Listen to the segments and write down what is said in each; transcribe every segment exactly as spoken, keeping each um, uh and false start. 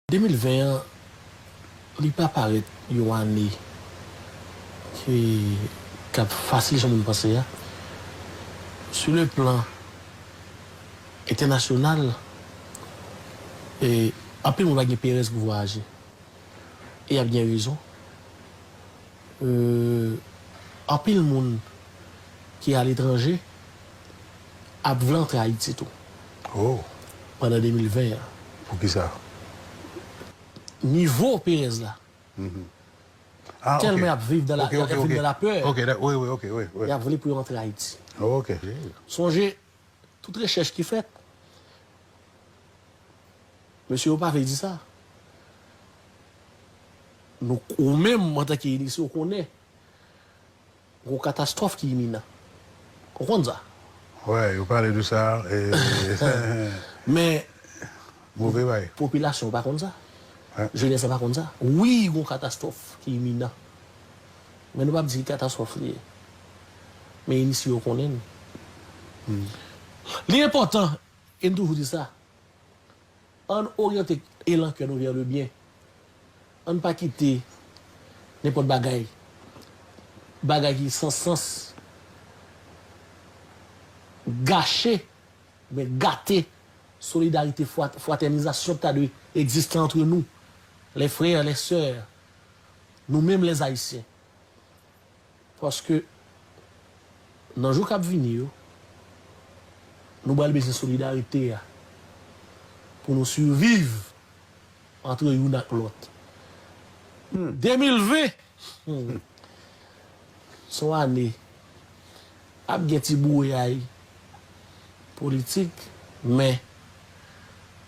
De mil ven an, li pa parèt yon ane ki, k ap fasil jan moun panse a. Sou le plan entènasyonal, e, anpil moun pa gen perèz pou vwayaje. E y ap gen rezon. E, anpil moun ki aletranje ap vle antre Ayiti tou. Oh. Pandan de mil ven an. Poukisa? Nivo perèz la. Mhm. Ah, tèlman y ap viv dan la, y ap viv dan lapè. Ok, wi, wi, ok, wi, wi. Y ap vle pou yo antre Ayiti. Ok. Sonje, tout rechèch ki fèt, mesye yo pa vle di sa. Nou, ou menm, antanke inisye, ou konnen, gon katastwòf ki iminan. Ou konn sa? Wè, yo pale de sa, e, men, move bay. Popilasyon pa konn sa. Jenès la pa konn sa. Wi, gon katastwòf ki iminan. Men nou p ap di ki katastwòf li ye. Men inisye yo konnen l. Li enpòtan, e n toujou di sa, ann oryante elan kè nou vers le bien. Ann pa kite nenpòt bagay, bagay ki san sans, gache, oubyen gate solidarite, fwa-, fratènizasyon ki ta dwe egziste antre nou, les frères, les sœurs, nou menm les Haïtiens. Paske nan jou k ap vini yo, nou pral bezwen solidarite a pou nou siviv antre youn ak lòt. De mil ven, hmm, se yon ane ap gen ti bwouyay politik, men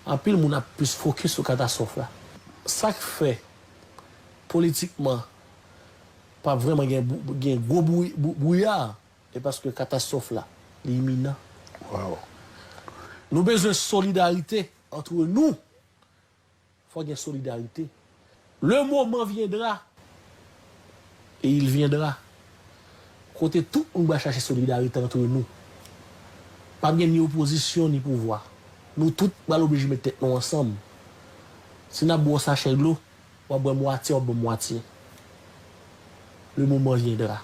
anpil moun ap plis fokis sou katastwòf la. Sa k fè politikman p ap vrèman gen bou-, gen gwo bou-, bou-, bwouya, e paske katastwòf la, li iminan. Wow. Nou bezwen solidarite antre nou. Fò gen solidarite. Le moment viendra, et il viendra, kote tout moun pral chache solidarite antre nou. P ap gen ni opozisyon, ni pouvwa. Nou tout pral oblije met tèt nou ansanm. Si n ap bwè yon sachè dlo, w ap bwè mwatye, w ap bwè mwatye. Le moment viendra.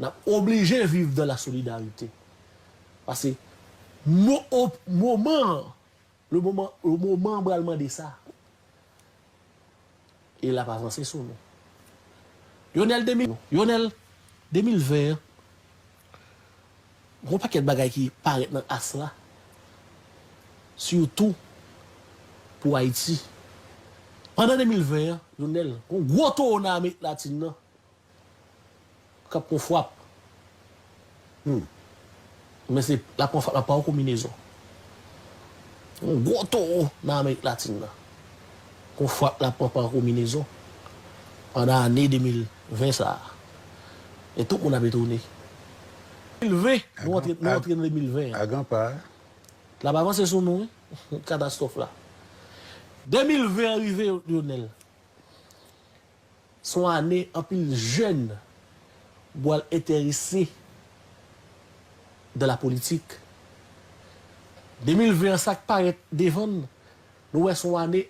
N ap oblije viv dans la solidarité. Paske mo-, o-, moman an, le moment, le moment an pral mande sa. E l ap avanse sou nou. Lyonel de mil, Lyonel de mil ven an, gon pakèt bagay ki parèt nan as la, sitou pou Ayiti. Pandan de mil ven an, Lyonel, gon gwo towo nan Amerik Latin nan k ap pran frap. Hmm. Men se, l ap pran frap la pa yon konbinezon. Yon gwo towo nan Amerik Latin nan. Yon frap la pran pa yon konbinezon. Pandan ane de mil ven sa a. E tout moun ap etone. De mil ven, nou antre, nou antre nan de mil ven an. Agan pa. L ap avanse sou nou, wi. Katastwòf la. De mil ven an rive, Lyonel. Se yon ane anpil jèn pral enterese dans la politique. De mil ven an, sa k parèt devan n, nou wè se yon ane,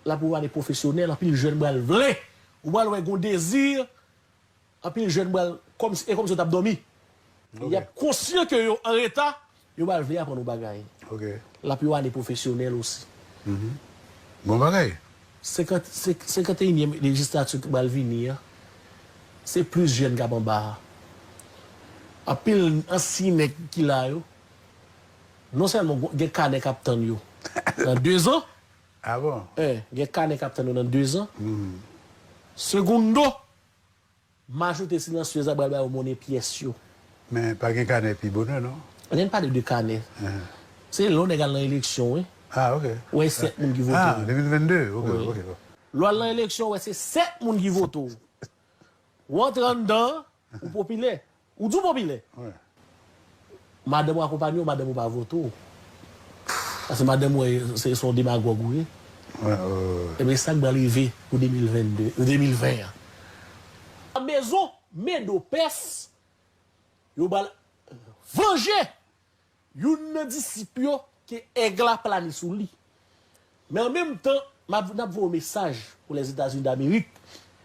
l ap yon ane pwofesyonèl, anpil jèn pral vle, ou pral wè gon dezi, anpil jèn pral, kòmsi, e kòmsi yo t ap dòmi. Ok. Y ap konsyan ke yo an reta, yo pral vle aprann yon bagay. Ok. L ap yon ane pwofesyonèl osi. Mhm. Bon bagay. Senkant, senk-, senkanteyinyèm lejislati ki pral vini an, se plis jèn k ap anba a. Anpil ansyen nèg ki la yo, non sèlman gen kanè k ap tann yo nan dezan, ah bon? Eh, gen kanè k ap tann yo nan dezan. Mhm. Segundo, majorite silansyèz la pral ba yo monnen pyès yo. Men pa gen kanè pi bonè, non? Ann pale de kanè. Ahan. Se lè yon nèg al nan eleksyon, wi. Ah, ok. Ou wè sèt moun ki vote. Ah, de mil vennde, ok, wi, ok. Lè w al nan eleksyon, ou wè se sèt moun ki vote w. Ou antre anndan, ou popilè. Ou di w popilè. Wi. Madanm ou akonpanye w, madanm ou pa vote w. Paske madanm ou wè se, se yon demagòg ou ye. Wi, wi, wi. Ebyen, sa k pral rive pou de mil vennde, de mil ven an. Nan mezon Medopès, yo pral vanje youn nan disip yo ke èg la plane sou li. Men an menm tan, m ap, n ap voye yon mesaj pou Lèzetazini Damerik,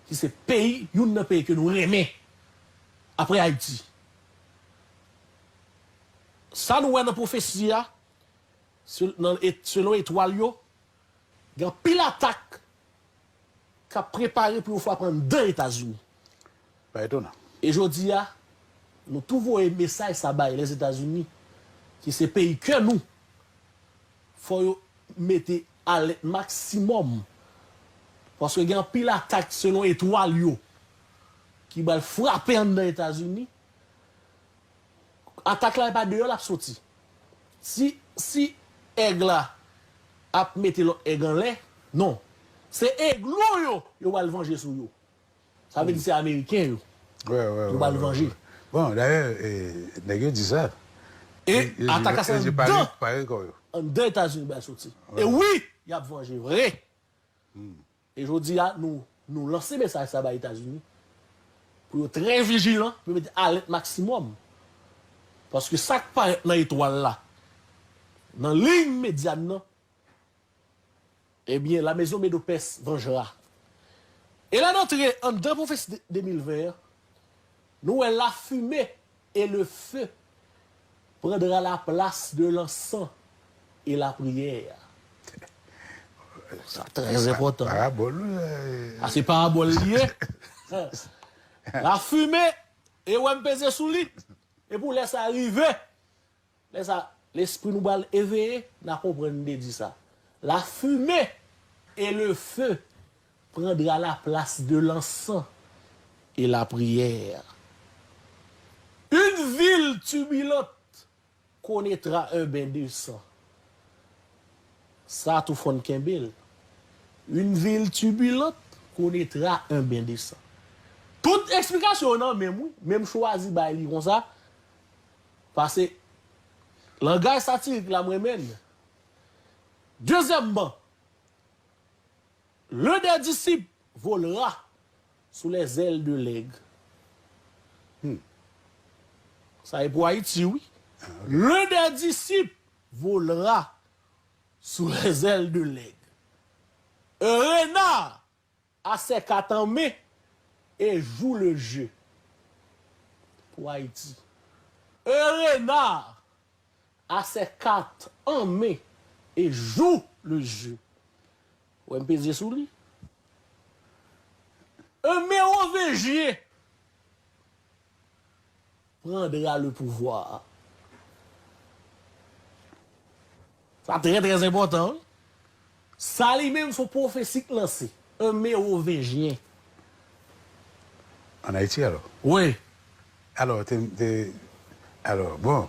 ki se peyi, youn nan peyi ke nou renmen, apre Ayiti. Sa nou wè nan pwofesi a, se-, nan et-, selon etwal yo, gen anpil atak k ap prepare pou yo frape anndan Etazini. Pa etonan. E jodi a, nou tou voye mesaj sa bay Lèzetazini, ki se peyi kè nou, fò yo mete alèt maksimòm. Paske gen anpil atak selon etwal yo ki pral frape anndan Etazini. Atak la, e pa deyò l ap soti. Si, si èg la ap mete lòt èg anlè, non. Se eglo yo, yo pral vanje sou yo. Sa vle di se Ameriken yo. Yo pral vanje. Bon, dayè, e, nèg yo di sa. E atak la se anndan, anndan Etazini pral soti. E wi, y ap vanje vre. E jodi a, nou, nou lanse mesaj sa bay Etazini. Pou yo trè vijilan, pou yo mete alèt maksimòm. Paske sa k parèt nan etwal la, nan liy medyàn nan, ebyen, la maison Medo Pès venjera. E lè n antre anndan pwofesi de, de mil ven an, nou wè la fumée et le feu prendra la place de l'encens et la prière. Sa trè enpòtan. Parabòl, wi. A, se parabòl li ye. La fumée, e wè m peze sou li. E pou lè sa rive, lè sa, lespri nou pral eveye, n a konprann m te di sa. La fumée et le feu prendra la place de l'encens et la prière. Une ville turbulente connaîtra un bain de sang. Sa tou fò n kenbe l. Une ville turbulente connaîtra un bain de sang. Tout eksplikasyon yo nan men m, wi. Men m chwazi bay li konsa. Paske langaj satirik la m renmen l. Dezyèmman, l'un des disciples volera sous les ailes de l'aigle. Hmm. Sa e pou Ayiti, wi. Ah, ok. L'un des disciples volera sous les ailes de l'aigle. Un renard a ses quatre en main et joue le jeu. Pou Ayiti. Un renard a ses quatre en main et joue le jeu. Ou wè m peze sou li. Un Mérovingien prendra le pouvoir. Sa trè, trè enpòtan, wi. Sa li menm se yon pwofesi k lanse. Un Mérovingien. Ann Ayiti, alò? Wi. Alò, te, te, alò, bon.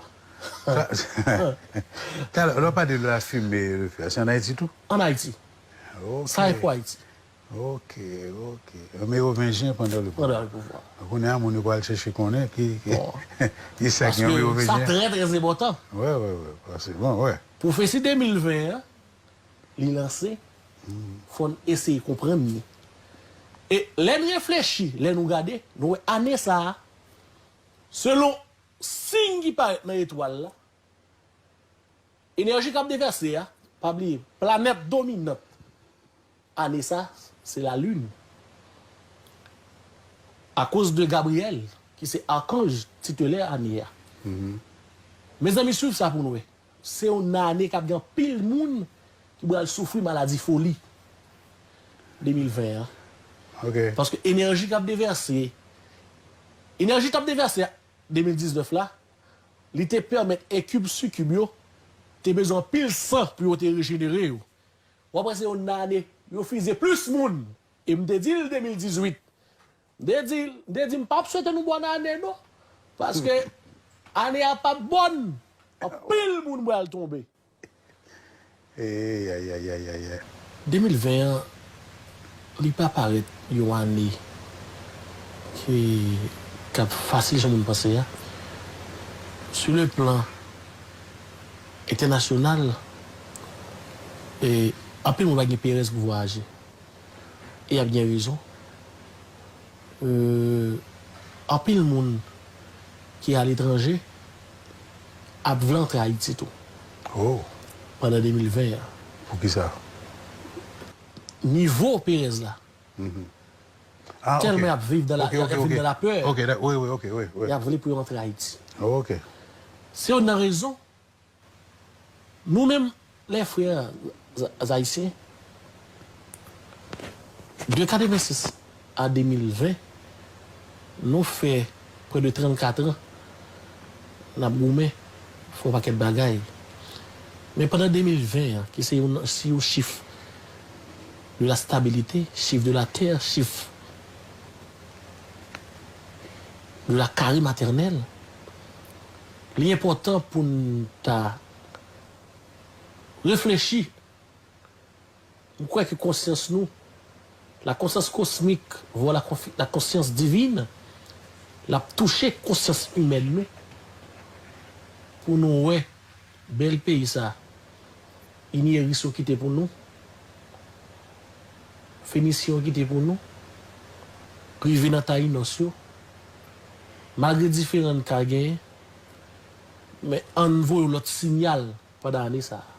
Talè, lè w pale de la fumée, le feu, se ann Ayiti tou? Ann Ayiti. Ok. Sa e pou Ayiti. Ok, ok. Mérovingien prendra le pouvoir. Prendra le pouvoir. Kounye a, moun yo pral chèche konnen ki, ki, ki sa ki yon Mérovingien. Paske sa trè, trè enpòtan. Wi, wi, wi. Paske, bon, wi. Pwofesi de mil ven an, li lanse, fò n eseye konprann li. E lè n reflechi, lè nou gade, nou wè ane sa a, selon siy ki parèt nan etwal la, enèji k ap devèse a, pa bliye, planèt dominant ane sa, se lalin. Akoz de Gabriyèl, ki se akanj titelè ane a. Mezanmi, swiv sa pou n wè. Se yon ane k ap gen anpil moun ki pral soufri maladi foli de mil ven an. Ok. Paske enèji k ap devèse, enèji t ap devèse de mil diznèf la, li te pèmèt enkib sikib yo te bezwen anpil san pou yo te rejenere yo. W ap wè se yon ane yo fize plis moun. E m te di l de mil dizuit. M te di l, m te di m p ap swete nou bòn ane non. Paske ane a p ap bòn. Anpil moun pral tonbe. Ey, ay, ay, ay, ay, ay. De mil ven an, li pa parèt yon ane ki, k ap fasil jan moun panse a. Sou le plan entènasyonal, e, anpil moun pa gen perèz pou vwayaje. E y ap gen rezon. Euh, anpil moun ki aletranje ap vle antre Ayiti tou. Oh. Pandan de mil ven an. Poukisa? nivo perèz la. Ah, Tèlman y ok. Ap viv nan la, Ok, y ap ok, viv ok. Nan lapè, Ok, da- wi, wi, ok, wi, wi. Y ap vle pou yo antre Ayiti. Oh, ok. Se youn nan rezon. Nou menm, lè frè Ayisyen, de katrevensis a de mil ven, nou fè prè de trannkat an n ap goumen, fè yon pakèt bagay. Men pandan de mil ven an, ki se yon, se yon chif de la stabilité, chif de la terre, chif de la carré maternelle, li enpòtan pou n ta reflechi. M kwè ke konsyans nou, la conscience cosmique, voire la, la conscience divine, l ap touche konsyans imèn nou pou nou wè bèl peyi sa, Inieris yo kite pou nou, Fenisyen yo kite pou nou, rive nan Tayinos yo, malgre diferan n ka genyen, men ann voye yon lòt siyal pandan ane sa a.